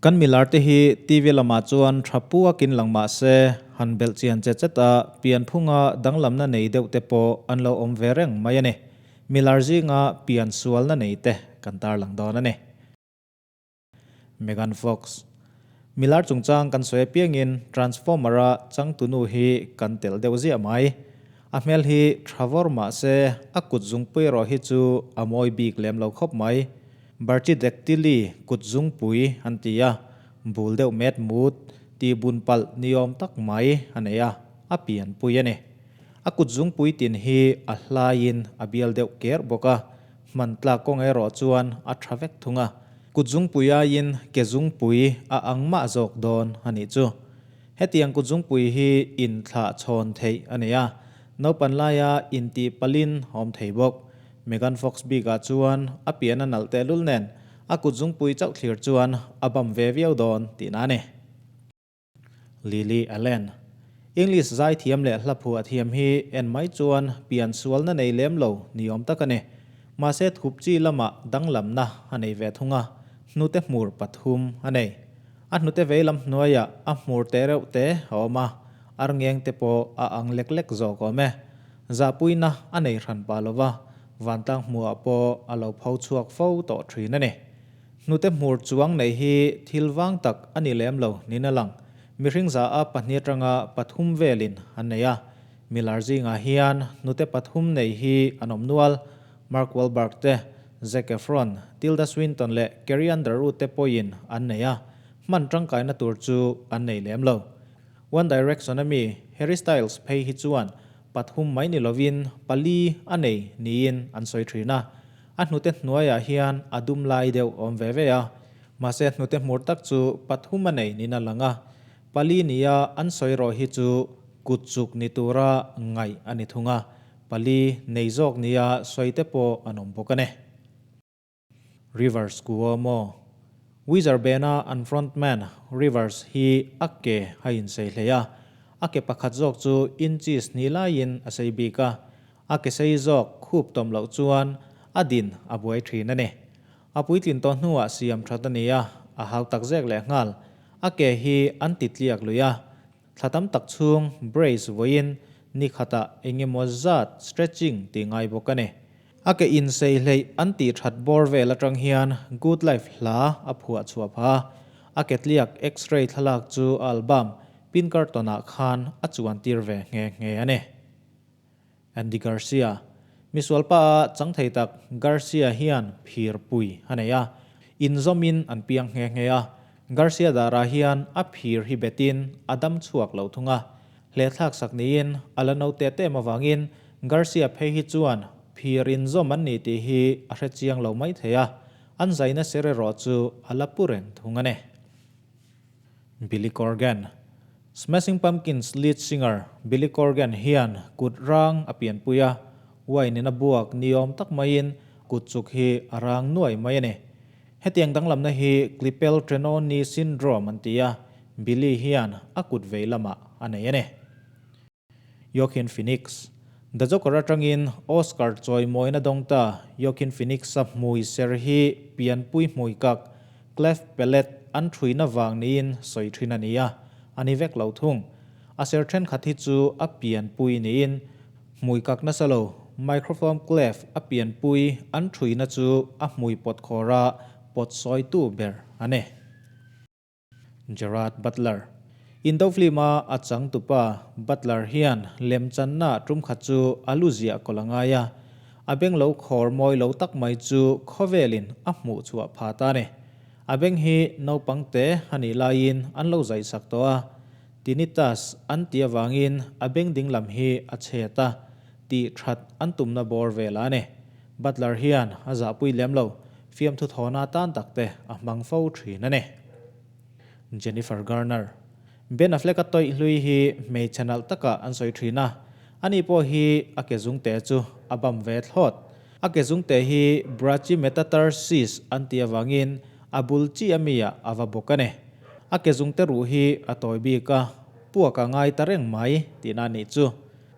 Kan milar te hi TV lamah chuan tha puakin lang mah se, han belh chian che chet a, pianphunga danglamna nei deuh te pawh an lo awm ve reng mai a ni. Milar zinga pian sualna nei te kan tarlang dawn a ni. Megan Fox. Milar chungchang kan sawi apiangin Transformer-a changtunu hi kan telh deuh ziah mai. A hmel hi tha vawr mah se a kut zungpui erawh hi chu a mawi bik lem lo khawp mai. Brachydactyly kut zungpui an ti a, bul deuh met mut tih bun palh ni awm tak mai a nei a, a pianpui a ni. A kut zungpui tin hi a hlaiin a bial deuh ker bawk a, Hman tlak kawng erawh chuan a tha vek thung a, kutzungpui aiin ke zungpui a ang mah zawk dawn a nih chu. Hetiang kutzungpui hi inthlah chhawn theih a ni a, naupan laia intih palin a awm thei bawk. Megan Fox bikah chuan a pian a nalh tehlul nen a kutzungpui chauh thlir chuan a bam ve viau dawn tihna a ni. Lily Allen. English zaithiam leh hla phuah thiam hi en mai chuan pian sualna nei lem lo ni awm tak a ni. Mahse thup chi lamah danglamna a nei ve thung a, hnute hmur pathum a nei. A hnute veilam hnuaiah a hmur te reuh te a awm a, arngeng te pawh a ang lek lek zawk awm e. Zahpuina a nei hran pah lo va, vantlang hmuhah pawh a lo pho chhuak fo tawh thin a ni. Hnute hmur chuang nei hi thil vang tak a ni lem lo niin a lang. Mihring za a pahnih atanga pathum velin an nei a. Milar zingah hian hnute pathum nei hi an awm nual. Mark Wahlberg te, Zac Efron, Tilda Swinton leh Carrie Underwood te pawhin an nei a, hman tangkaina tur chu an nei lem lo. One Direction a mi Harry Styles phei hi chuan pathum mai ni lovin pali a nei niin an sawi thin a. A hnute hnuaiah hian a dum lai deuh awm ve ve a, mahse hnute hmur tak chu pathum a nei niin a lang a, pali nia an sawi rawh hi chu kut chuk ni tura ngaih a ni thung a, pali nei zawk nia sawi te pawh an awm bawk a ni. Rivers Cuomo Weezer band-a an frontman Rivers hi a ke a insei hlei a, a ke pakhat zawk chu inches hnih laiin a sei bik a, A ke sei zawk khup tawm loh chuan a din a buai thin a ni. A puitlin tawh hnuah siam that a ni a, a hau tak zek leh nghal. A ke hi an ti tliak lui a, thla tam tak chhung brace vawiin ni khatah eng emaw zat stretching tih ngai bawk a ni. A ke insei hleih an tih that bawr vel atang hian Good Life hla a phuah chhuah phah a, a ke tliak x-ray thlalak chu a album Pinkerton-ah khan a chuan tir ve nghe nghe a ni. Andy Garcia. Misualpa a chang thei tak Garcia hian phir pui a nei a, inzawmin an piang nghe nghe a. Garcia darah hian a phir hi betin a dam chhuak lo thung a. Hlehthlak sak niin a la note te em avangin Garcia phei hi chuan phir inzawm an ni tih hi a hre chiang lo mai thei a, an zaina ser erawh chu a la pu reng thung a ni. Billy Corgan. Smashing Pumpkins lead singer Billy Corgan hian kut rang a pianpui a, wine in a buak ni awm tak maiin kut chuk hi a rang nuai mai a ni. Hetiang danglamna hi Klippel-Trenaunay syndrome an ti a, Billy hian a kut vei lamah a nei a ni. Joaquin Phoenix. The Joker atangin Oscar chawimawina dawng ta Joaquin Phoenix-a hmui ser hi pianpui hmui kak, cleft palate, an thuina vang niin sawi thin a ni a, a ni vek lo thung. A ser thenkhat hi chu a pianpui niin hmui kak nasa lo, microphone cleft a pianpui an thuina chu a hmui pawt khawra pawt sawitu ber a ni. Gerard Butler. Indo film-a a changtupa Butler hian lemchanna tum khat chu a lu ziah kawlh a ngai a, a beng lo khawr mawi lo tak mai chu khawvelin a hmuh chhuah pha ta a ni. A beng hi naupang te a nih laiin an lo zaihsak tawh a, tinnitus an tih avangin a beng ding lam hi a chhet a, tih that an tumna bawr vel a ni. Butler hian a zahpui lem lo, fiamthu thawna tan tak te a hmang fo thin a ni. Jennifer Garner. Ben Affleck a tawih hlui hi hmeichhe nalh takah an sawi thin a, ani pawh hi a ke zungte chu a bam ve thlawt. A ke zungte hi brachymetatarsis an tih avangin a bul chi a mi ah a va bawk a ni. A ke zungte ruh hi a tawi bik a, puak a ngai ta reng mai tihna a nih chu.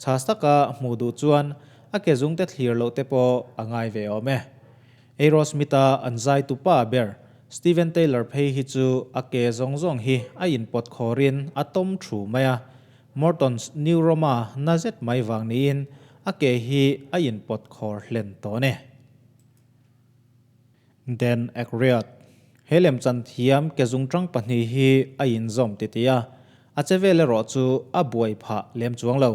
Chhas taka hmuh duh chuan a ke zungte thlir loh te pawh a ngai ve awm e. Aerosmith-a an zai tupa ber. Steven Taylor phei hi chu a ke zawng zawng hi a inpawt khawrin a tawm thu mai a, Morton's neuroma na zet mai vang niin a ke hi a inpawt khawr hlen tawh a ni. Dan Aykroyd, He lemchan thiam ke zungtang pahnih hi a inzawm titih a, a che vel erawh chu a buai phah lem chuang lo.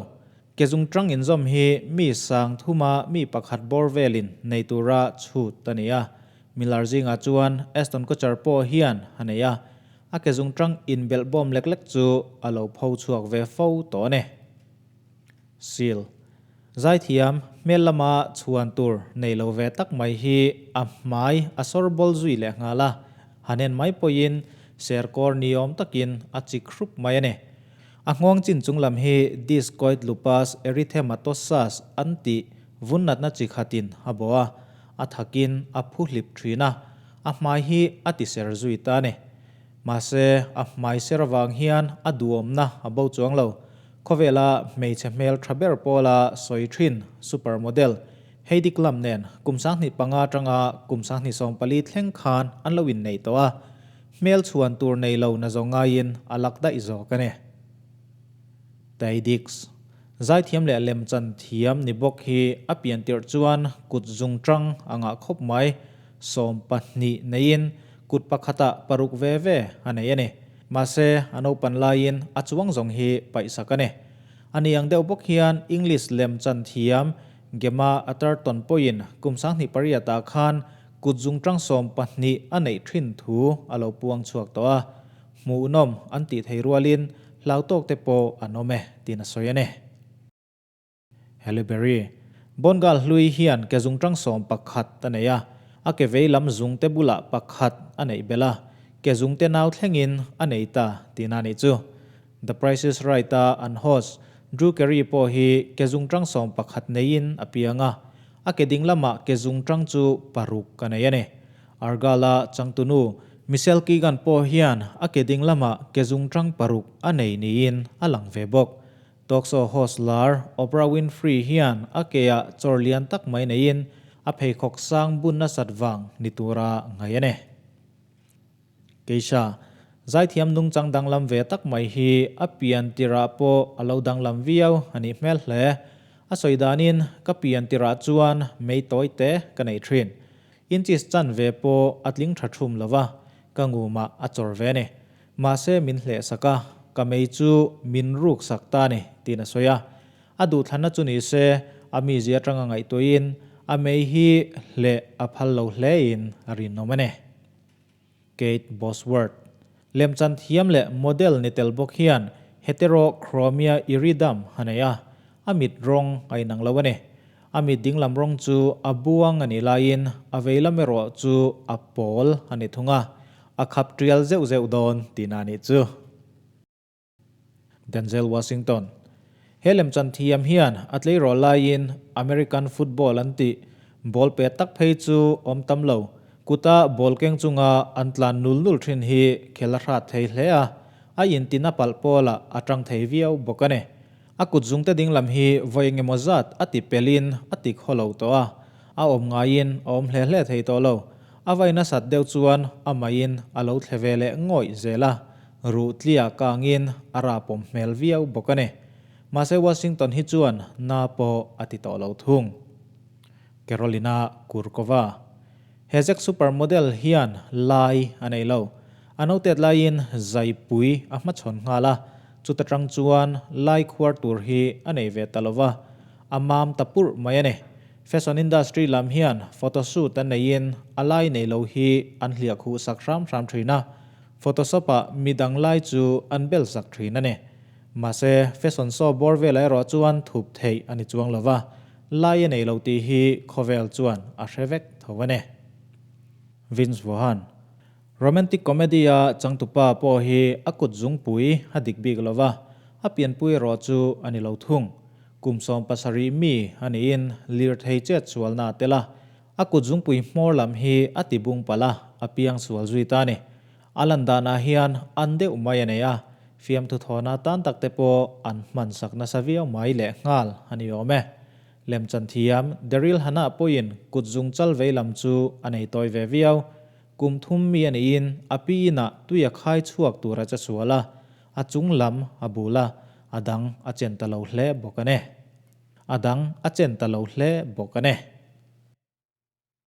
Ke zungtang inzawm hi mi sang thuma mi pakhat bawr velin nei tura chhut a ni a. Miller zingah chuan Ashton Kutcher pawh hian a nei a, a ke zungtang inbelh bawm lek lek chu a lo pho chhuak ve fo tawh a ni. Seal. Zaithiam, hmel lama chhuan tur nei lo ve tak mai hi a hmai a sawr bawl zui leh nghal a, han en mai pawhin serkawr ni awm takin a chik hrup mai a ni. A nghawng chin chung lam hi discoid lupus erythematosus an tih vun natna chi khatin a bawh a, a thakin a phu hlip thin a, a hmai hi a ti ser zui ta a ni. Mahse, a hmai ser avang hian a duhawmna a bo chuang lo. Khawvela hmeichhe hmel tha ber pawla sawi thin super model Heidi Klum nen kum 25 atanga kum 2040 thleng khan an lo inneih tawh a, hmel chhuan tur nei lo na zawng ngaiin a lak daih zawk a ni. Tay Diggs, zaithiam leh lemchan thiam ni bawk hi a pian tirh chuan kut zung tang a ngah khawp mai, 12 neiin kut pakhatah paruk ve ve a nei a ni. Mahse, a naupan laiin a chuang zawng hi paihsak a ni. A ni ang deuh bawk hian English lem chan thiam Gemma Atherton pawhin kum 28 ah khan kut zungtang 12 a neih thin thu a lo puang chhuak tawh a, hmuhnawm an tih thei rualin hlau tawk te pawh an awm e tiin a sawi a ni. Halle Berry, Bongal hlui hian ke zungtang 11 a nei a, a ke vei lam zungte bulah pakhat a neih belh a, ke zungte nau thlengin a nei ta tihna a nih chu. The Price is Right-a an host Drew Carey pawh hi ke zungtang 11 neiin a piang a, a ke ding lamah ke zungtang chu paruk a nei a ni. Argala changtunu Michelle Keegan pawh hian a ke ding lamah ke zungtang paruk a nei niin a lang ve bawk. Talk show host lar Oprah Winfrey hian a keah chawr lian tak mai neiin a pheikhawk sang bun nasat vang ni tura ngaih a ni. Keisha, zaithiam nungchang danglam ve tak mai hi a pian tirah pawh a lo danglam viau a nih hmel hle. A sawi danin ka pian tirah chuan mei tawi te ka neih thin. Inches chan ve pawh a tling tha thum lova, ka ngumah a chawr ve a ni. Mahse min hleh sak a, ka mei chu min ruk sak ta a ni, tiin a sawi a. A duhthlanna chu ni se, a mizia atanga ngaihtuahin a mei hi hleh a phal lo hlein a rinawm a ni. Kate Bosworth, lemchan thiam leh model ni tel bawk hian heterochromia iridum a nei a, a mit rawng a inang lo a ni. A mit dinglam rawng chu a buang a nih laiin a veilam erawh chu a pawl a ni thung a, A khap tial zeuh zeuh dawn tihna a nih chu. Denzel Washington. He lemchan thiam hian a tleirawl laiin American football an tih ball pe tak phei chu awm tam lo. Kuta ball keng chunga an tlan nul nul thin hi khel a hrat thei hle a, a intina palh pawlah a tang thei viau bawk a ni. A kut zungte ding lam hi vawi engemaw zat a ti pelin a ti khaw lo tawh a, a awm ngaiin a awm hle hle thei tawh lo. A vai nasat deuh chuan a maiin a lo thle ve leh ngawih zel a, ruh tlia kangin a rapawm hmel viau bawk a ni. Mahse Washington hi chuan na pawh a ti tawh lo thung. Carolina Kurkova. He Czech supermodel hian lai a nei lo. A notet laiin zaipui a hmachhawn nghal a, chuta tang chuan lai khuar tur hi a nei ve ta lo va, a mam ta purh mai a ni. Fashion industry lam hian photoshoot an neiin a lai nei lo hi an hliah khuh sak hram hram thin a, photoshop-ah midang lai chu an bel sak thin a ni. Mahse, fashion show bawr velah erawh chuan thup theih a ni chuang lo va, Lai a nei lo tih hi khawvel chuan a hre vek tho a ni. Vince Vaughn, Romantic comedy-a changtupa pawh hi a kut zungpui a dik bik lo va, a pianpui erawh chu a ni lo thung. Kum 70 mi a niin lirthei chet sualna a tel a, a kut zungpui hmawr lam hi a ti bung palh a, a piang sual zui ta a ni. A lan danah hian an deuh mai a nei a, fiamthu thawhna tan tak te pawh an hman sak nasa viau mai leh nghal a ni awm e. Lemchan thiam Daryl Hannah pawhin kut zung chal vei lam chu a nei tawi ve viau. Kum thum mi a niin a pi inah tui a khai chhuak tur a che sual a, a chung lam a bul a, a dang a chen ta lo hle bawk a ni. A dang a chen ta lo hle bawk a ni.